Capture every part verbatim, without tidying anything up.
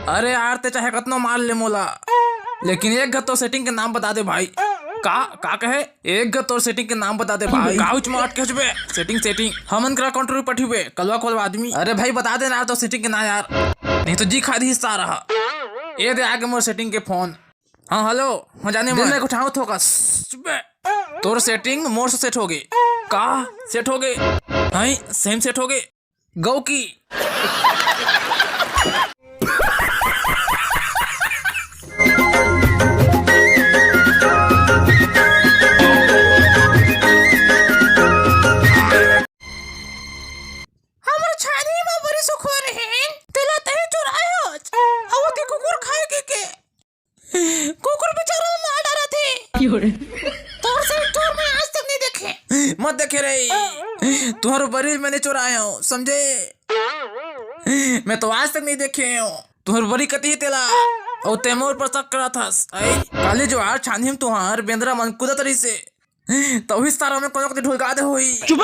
अरे यार, ते चाहे कतनो मार ले मोला, लेकिन एक घ तोर सेटिंग के नाम बता दे भाई। का, का कहे? एक घ तोर सेटिंग के नाम बता दे भाई। का उच मार के हजबे? Setting, setting. हमन करा कंट्रोल पठिबे, कलवा कोलवा आदमी। अरे भाई, बता दे ना तोर सेटिंग के नाम यार, नहीं तो जी खा दी सारा। ये दे आगे मोर सेटिंग के फोन। हाँ, हेलो। हाँ, जाने दे, मैं उठाओ थोका। बे, तोर सेटिंग मोर से सेट हो गए। का सेट हो गए? हाँ, सेम सेट हो गए। गौ की। हमर छानी म बड़ी सुख हो रहे, तेला तही चुराए हो। अब ओती कुकुर खाए के, के? कुकुर बेचारा मार डारत हे। तोर से चोर मैं आज तक नहीं देखे। मत देखे रे, तुहर बरी मैं नहीं चुराए हूँ, समझे? मैं तो आज तक नहीं देखे हूँ। तुहर बरी कती हे तेला, अउ ते मोर पर शक करत हस। आई, काली जो आर छानी म तुहर बेंदरा मन कूदत रहिसे, तभी सारा में कोनो कती ढुलका दे होई। चुप।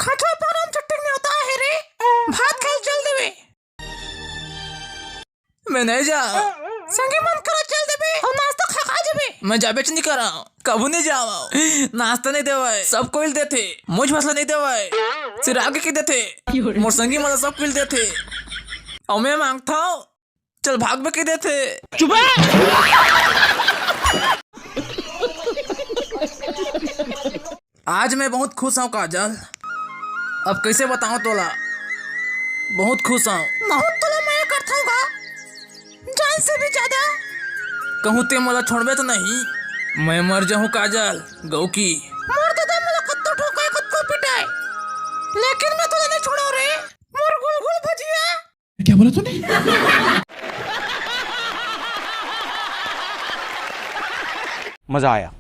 खाचा पारम चट्टिक नेवता हे रे, भात खाए चल देवे। मैं नहीं जा। संगे मन करा चल देवे, हम नाश्ता खा खा देवे। मैं जाबेच नहीं करा, कभू नहीं जावा। नाश्ता नहीं देवे, सब कोई देथे। मुझ फसला नहीं देवे, सिर्फ आगे के देथे। मोर संगी मन सब कोई देथे, अउ मैं मांगता हूँ, चल भाग बे के देथे। चुप। आज मैं बहुत खुश हूँ काजल, अब कैसे बताऊँ तोला, बहुत खुश हूँ। बहुत तोला मया करथौं गा, जान से भी ज्यादा। कहूँ ते मोला छोड़बे तो नहीं? मैं मर जाहूँ काजल, गौ की। मोर दादा मोला कत्तो ठोकाय, कत्तो पिटाय, लेकिन मैं तोला नहीं छोड़ो रे, मोर गुलगुल भजिया। क्या बोला तूने? मजा आया।